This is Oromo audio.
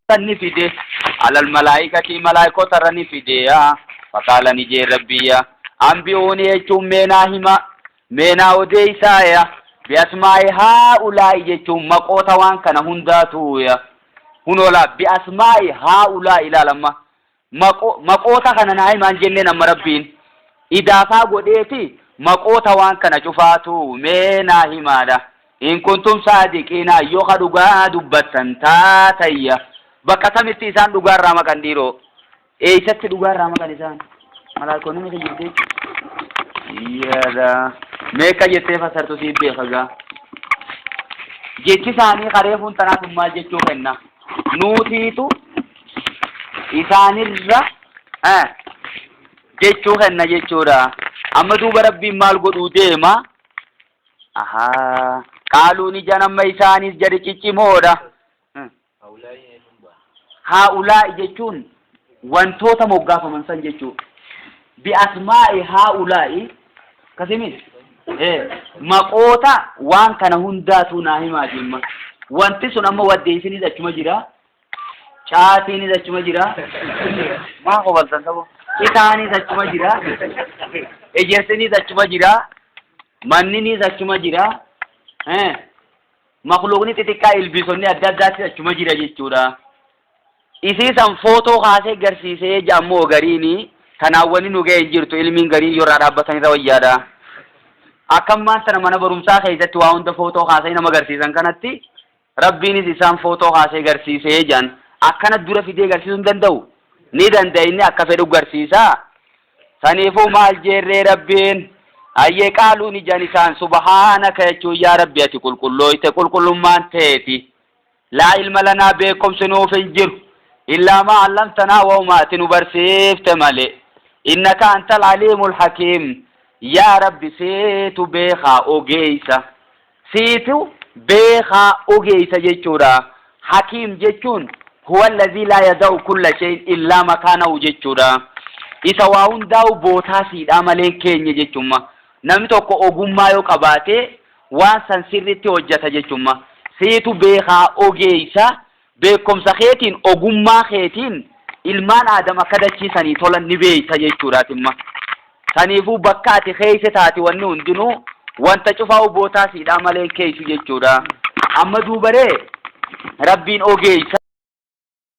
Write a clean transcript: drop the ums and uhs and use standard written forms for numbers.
San ni fide, alal malaa'ikati malaa'ikota irra ni fide. Faqaala ni jee Rabbiyya, anbi'uuni jechuun mee naa hima, mee naa odeeysaaya, bi'asmaa'i haa'ulaa'i jechuun maqoota waan kana hundaatuuya. Hunoo laa bi'asmaa'i haa'ulaa'i ilaal amma maqo maqoota kana naa himaa hin jenneen amma Rabbiin idaafaa godheeti maqoota waan kana cufaatu mee naa himaadha. In kuntum saadiqiina yoo ka dhugaa dubbattan taatayya. Bakka tamitti isaan dhugaa irraa maqan dhiiroo? Eeysatti dhugaa irraa maqan isaan? Malaayikoonni ni kijibdi. Yaada. Meeqa jettee fasartu siif beeka gaa. Jechi isaanii kareefuun tanaa sun maal jechuu kenna? Nuutiitu isaanirra jechuu kenna jechuudha. Amma duuba Rabbiin maal godhuu deema? Ahaa. Qaaluu ni jan amma isaanis jedhe ciccimoodha. Haa'ulaa'i jechuun wantoota moggaafaman san jechuudha. Bi'asmaa'i haa'ulaa'i akkasimis maqoota waan kana hundaatuu naa himaa jimma. Wanti sun amma waddeessinis achuma jira. Caatiinis achuma jira. Maa kobaltan sabo? Citaanis achuma jira. Ejersinis achuma jira. Manninis achuma jira. Makluuqni xixiqqaa ilbiisonni adda addaattis achuma jira jechuudha. Isii san footoo kaasee garsiisee jedhammoo gariini tanaan wanni nu ga'e hin jirtu ilmiin gariin yoo irraa dhaabbatan irra wayyaadha. Akka ammaan tana mana barumsaa keessatti waa hunda footoo kaasanii nama garsiisan kanatti Rabbiinis isaan footoo kaasee garsiisee jedhan. Akkana dura fidee garsiisuu hin danda'u? Ni danda'a inni akka fedhu garsiisa. Saniifuu maal jeerree Rabbiin? Hayyee qaaluu ni jedhan isaan subhaanaka jechuun yaa Rabbi ati qulqullooyte qulqullummaan teeti. Laa ilma lanaa beekumsi nuuf hin jiru. Illaa maa allamtanaa wauma ati nu barsiifte malee. Innaka antal aliimul hakiim. Yaa Rabbi siitu beekaa ogeessa. Siitu beekaa ogeeysa jechuudha. Hakiim jechuun huwa allazii laa yada'u kulla shay'in illaa makaanahu jechuudha. Isa waa hundaa'u bootaa siidhaa malee hin keenye jechumma. Namni tokko ogummaa yoo qabaate waan san sirritti hojjata jechumma. Siitu beekaa ogeeysa beekumsa keetiin ogummaa keetiin ilmaan Aadam akka dachii sanii tolan ni beeyta jechuudhaatimma. Saniifuu bakka ati keeyse taati wanni hundinuu wanta cufaa'u bootaa siidhaa malee hin keeysu jechuudha. Amma duuba ree Rabbiin ogeeysa.